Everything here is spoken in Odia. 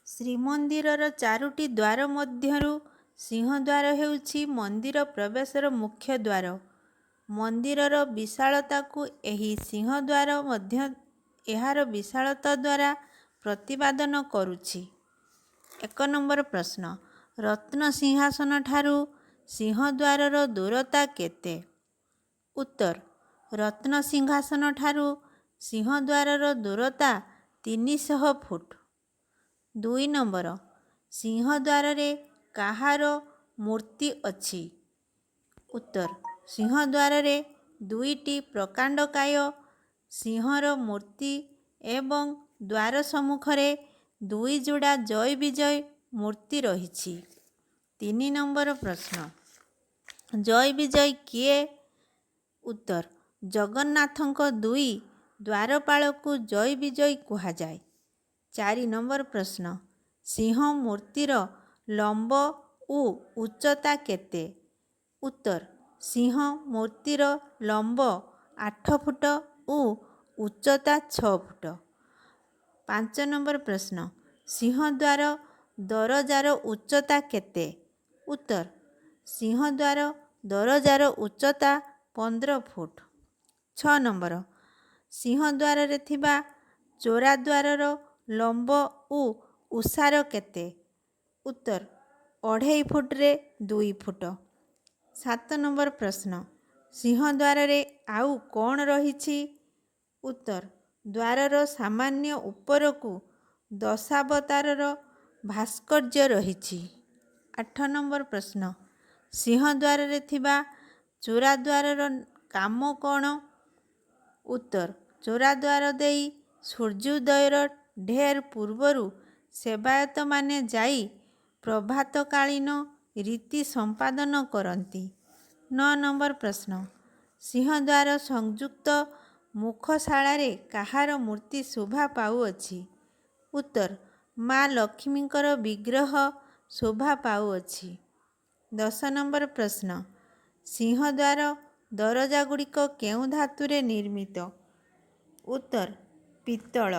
ଶ୍ରୀମନ୍ଦିରର ଚାରୋଟି ଦ୍ୱାର ମଧ୍ୟରୁ ସିଂହଦ୍ୱାର ହେଉଛି ମନ୍ଦିର ପ୍ରବେଶର ମୁଖ୍ୟ ଦ୍ୱାର। ମନ୍ଦିରର ବିଶାଳତାକୁ ଏହି ସିଂହଦ୍ୱାର ମଧ୍ୟ ଏହାର ବିଶାଳତା ଦ୍ୱାରା ପ୍ରତିପାଦନ କରୁଛି। 1 ନମ୍ବର ପ୍ରଶ୍ନ, ରତ୍ନ ସିଂହାସନଠାରୁ ସିଂହଦ୍ୱାରର ଦୂରତା କେତେ? ଉତ୍ତର, ରତ୍ନ ସିଂହାସନଠାରୁ ସିଂହଦ୍ୱାରର ଦୂରତା 300 ଫୁଟ। 2 ନମ୍ବର, ସିଂହଦ୍ୱାରରେ କାହାର ମୂର୍ତ୍ତି ଅଛି? ଉତ୍ତର, ସିଂହଦ୍ୱାରରେ ଦୁଇଟି ପ୍ରକାଣ୍ଡକାୟ ସିଂହର ମୂର୍ତ୍ତି ଏବଂ ଦ୍ୱାର ସମ୍ମୁଖରେ ଦୁଇ ଯୋଡ଼ା ଜୟ ବିଜୟ ମୂର୍ତ୍ତି ରହିଛି। 3 ନମ୍ବର ପ୍ରଶ୍ନ, ଜୟ ବିଜୟ କିଏ? ଉତ୍ତର, ଜଗନ୍ନାଥଙ୍କ ଦୁଇ ଦ୍ୱାରପାଳକୁ ଜୟ ବିଜୟ କୁହାଯାଏ। 4 ନମ୍ବର ପ୍ରଶ୍ନ, ସିଂହ ମୂର୍ତ୍ତିର ଲମ୍ବ ଓ ଉଚ୍ଚତା କେତେ? ଉତ୍ତର, ସିଂହ ମୂର୍ତ୍ତିର ଲମ୍ବ 8 ଫୁଟ ଓ ଉଚ୍ଚତା 6 ଫୁଟ। 5 ନମ୍ବର ପ୍ରଶ୍ନ, ସିଂହଦ୍ୱାର ଦରଜାର ଉଚ୍ଚତା କେତେ? ଉତ୍ତର, ସିଂହଦ୍ୱାର ଦରଜାର ଉଚ୍ଚତା 15 ଫୁଟ। 6 ନମ୍ବର, ସିଂହଦ୍ୱାରରେ ଥିବା ଚୋରାଦ୍ୱାରର ଲମ୍ବ ଓ ଓସାର କେତେ? ଉତ୍ତର, 2.5 ଫୁଟରେ 2 ଫୁଟ। 7 ନମ୍ବର ପ୍ରଶ୍ନ, ସିଂହଦ୍ୱାରରେ ଆଉ କ'ଣ ରହିଛି? ଉତ୍ତର, ଦ୍ୱାରର ସାମାନ୍ୟ ଉପରକୁ ଦଶାବତାରର ଭାସ୍କର୍ଯ୍ୟ ରହିଛି। 8 ନମ୍ବର ପ୍ରଶ୍ନ, ସିଂହଦ୍ୱାରରେ ଥିବା ଚୋରାଦ୍ୱାରର କାମ କ'ଣ? ଉତ୍ତର, ଚୋରାଦ୍ୱାର ଦେଇ ସୂର୍ଯ୍ୟୋଦୟର ଢେର ପୂର୍ବରୁ ସେବାୟତମାନେ ଯାଇ ପ୍ରଭାତକାଳୀନ ରୀତି ସମ୍ପାଦନ କରନ୍ତି। 9 ନମ୍ବର ପ୍ରଶ୍ନ, ସିଂହଦ୍ୱାର ସଂଯୁକ୍ତ ମୁଖଶାଳାରେ କାହାର ମୂର୍ତ୍ତି ଶୋଭା ପାଉଅଛି? ଉତ୍ତର, ମା ଲକ୍ଷ୍ମୀଙ୍କର ବିଗ୍ରହ ଶୋଭା ପାଉଅଛି। 10 ନମ୍ବର ପ୍ରଶ୍ନ, ସିଂହଦ୍ୱାର ଦରଜାଗୁଡ଼ିକ କେଉଁ ଧାତୁରେ ନିର୍ମିତ? ଉତ୍ତର, ପିତ୍ତଳ।